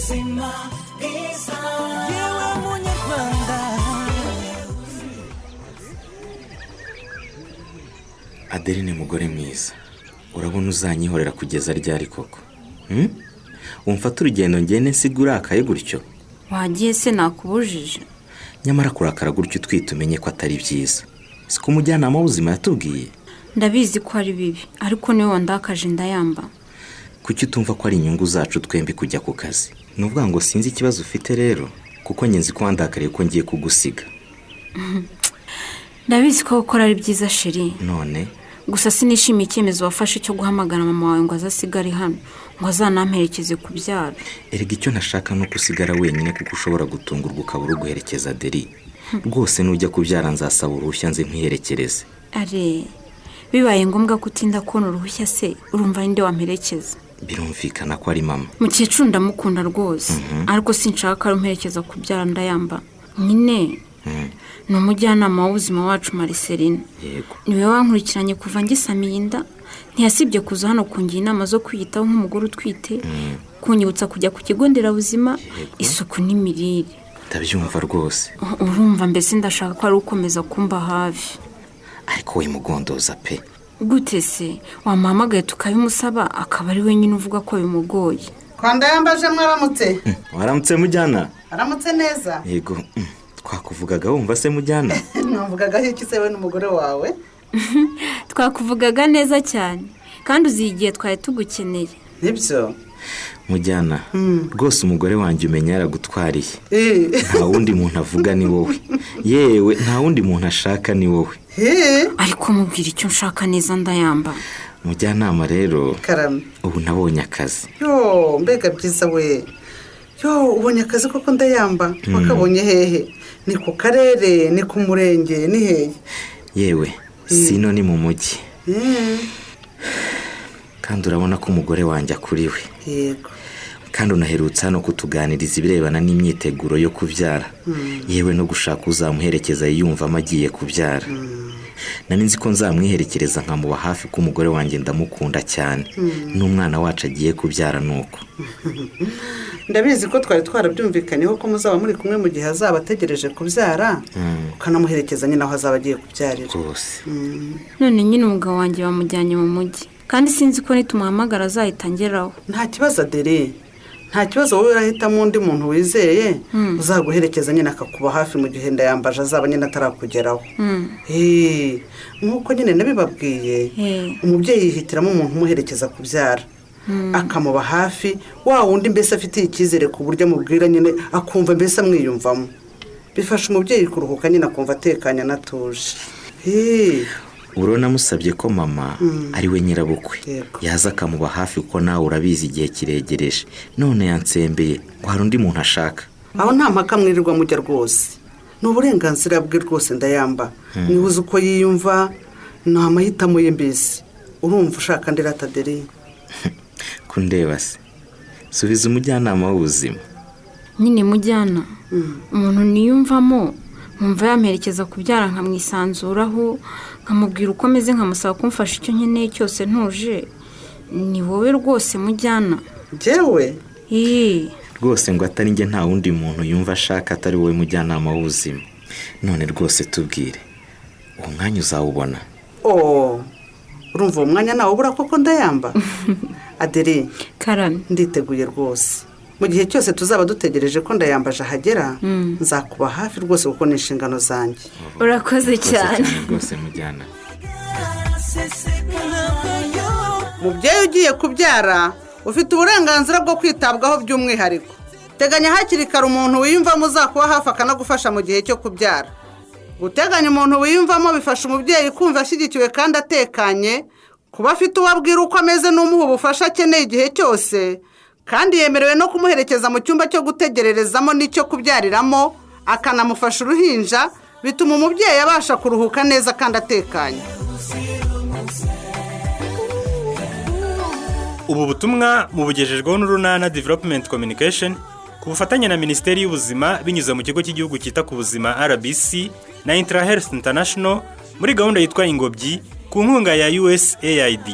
Ubuzima bwiza, yewe munyarwanda. Adeline, mugore mwiza, urabona uzanyihorera kugeza ryari koko? Wumfata urugendo ngende nsiga urakaye gutyo? Wagiye se, nakubujije? Nyamara kurakara gutyo utwite, umenye ko atari byiza. Siko umujyanama w'ubuzima yatubwiye? Ndabizi ko ari bibi, ariko niwe wandakaje, ndayamba. Kuki utumva ko ari inyungu zacu twembi kujya ku kazi? Ni ukuvuga ngo sinzi ikibazo ufite rero, kuko njye nzi ko wandakariye ko ngiye kugusiga. Ndabizi ko gukora ari byiza, chéri. None? Gusa sinishimiye icyemezo wafashe cyo guhamagara mama wawe ngo aze asigare hano, ngo azanamperekeze kubyara. Erega icyo ntashaka ni uko usigara wenyine, kuko ushobora gutungurwa ukabura uguherekeza. Deri rwose, nujya kubyara nzasaba uruhushya nze nkwiherekereze. Are bibaye ngombwa ko utinda kubona uruhushya se, urumva ninde wamperekeza? Birumvikana ko ari mama. Mukecuru ndamukunda rwose, ariko sinshaka ko arumperekeza kubyara, ndayamba. Nyine ni umujyanama w'ubuzima wacu Mariceline. Niwe wankurikiranye kuva ngisamiye inda. Ntiyasibye kuza hano kungira inama zo kwiyitaho nk'umugore utwite, kunyibutsa kujya ku kigo nderabuzima, isuku n'imirire. Ndabyumva rwose. Urumva mbese ndashaka ko ari ukomeza kumba hafi. Ariko wimugondoza pe. Gute se? Wamuhamagaye tukabimusaba, akaba ari wenyine uvuga ko bimugoye. Kwa Ndayambaje, mwaramutse? Waramutse, mujyana. Aramutse neza. Yego, twakuvugaga. Wumva se, mujyana? Mwavugagaho iki se, we n'umugore wawe? Twakuvugaga neza cyane, kandi uzi igihe twari tugukeneye. Nibyo. Mujyana, rwose umugore wanjye umenya yaragutwariye. Nta wundi muntu avuga, ni wowe. Yewe, nta wundi muntu ashaka, ni wowe. Ariko mubwira icyo nshaka neza, ndayamba. Mujyanama rero, Karame. ubu nabonye akazi. Yo, mbega byiza we! Yo, ubonye akazi koko, ndayamba? Wakabonye hehe? Ni ku karere, ni ku murenge, ni hehe? Yewe, sino ni mu mujyi. Kandi urabona ko umugore wanjye akuriwe. Kandi unaherutse hano kutuganiriza ibirebana n'imyiteguro yo kubyara, yewe no gushaka uzamuherekeza yiyumvamo agiye kubyara. Nari nzi ko nzamwiherekereza, nkamuba hafi, ko umugore wanjye ndamukunda cyane, n'umwana wacu agiye kubyara nuko. Ndabizi ko twari twarabyumvikanyeho ko muzaba muri kumwe mu gihe azaba ategereje kubyara, ukanamuherekeza nyine aho azaba agiye kubyarira. Rwose. None nyine umugabo wanjye bamujyanye mu mujyi, kandi sinzi ko nitumuhamagara azahita angeraho. Nta kibazo, Adere, nta kibazo. Wowe urahitamo undi muntu wizeye uzaguherekeza nyine, akakuba hafi mu gihe Ndayambaje azaba nyine atarakugeraho. Nk'uko nyine nabibabwiye, umubyeyi yihitiramo umuntu umuherekeza kubyara, akamuba hafi, wa wundi mbese afitiye icyizere, ku buryo amubwira nyine akumva mbese amwiyumvamo. Bifasha umubyeyi kuruhuka nyine, akumva atekanye anatuje. Ubwo namusabye ko mama ari we nyirabukwe yaza akamuba hafi, kuko nawe urabizi igihe kiregereje. None yansembeye ngo hari undi muntu ashaka. Aho nta mpaka mwirirwa mujya rwose. Ni uburenganzira bwe rwose, ndayamba. Niba uzi uko yiyumva, ni amahitamo ye mbese. Urumva ushaka andi rataderi? Kundeba se? Subiza umujyanama w'ubuzima. Nyine mujyana, umuntu niyumvamo, nkumva yamperekeza kubyara, nkamwisanzuraho, nkamubwira uko ameze, nkamusaba kumfasha icyo nkeneye cyose ntuje, ni wowe rwose, mujyana. Njyewe? Eee. Rwose ngo atari njye, nta wundi muntu yumva ashaka atari wowe mujyanama w'ubuzima. None rwose tubwire, uwo mwanya uzawubona? Oh, urumva uwo mwanya nawe ubura koko, ndayamba? Aderi. Karame. Nditeguye rwose. Mu gihe cyose tuzaba dutegereje ko Ndayambaje ahagera, nzakuba hafi rwose, kuko ni inshingano zanjye. Urakoze cyane. Rwose, mujyana. Mubyeyi ugiye kubyara, ufite uburenganzira bwo kwitabwaho by'umwihariko. Teganya hakiri kare umuntu wiyumvamo uzakuba hafi, akanagufasha mu gihe cyo kubyara. Guteganya umuntu wiyumvamo bifasha umubyeyi kumva ashyigikiwe kandi atekanye, kuba afite uwo abwira uko ameze n'umuha ubufasha akeneye igihe cyose. Kandi yemerewe no kumuherekeza mu cyumba cyo gutegererezamo n'icyo kubyariramo, akanamufasha uruhinja. Bituma umubyeyi abasha kuruhuka neza kandi atekanye. Ubu butumwa mubugejejweho n'Urunana Development Communication ku bufatanye na Minisiteri y'Ubuzima, binyuze mu Kigo cy'Igihugu cyita ku Buzima RBC na Intrahealth International, muri gahunda yitwa Ingobyi, ku nkunga ya USAID.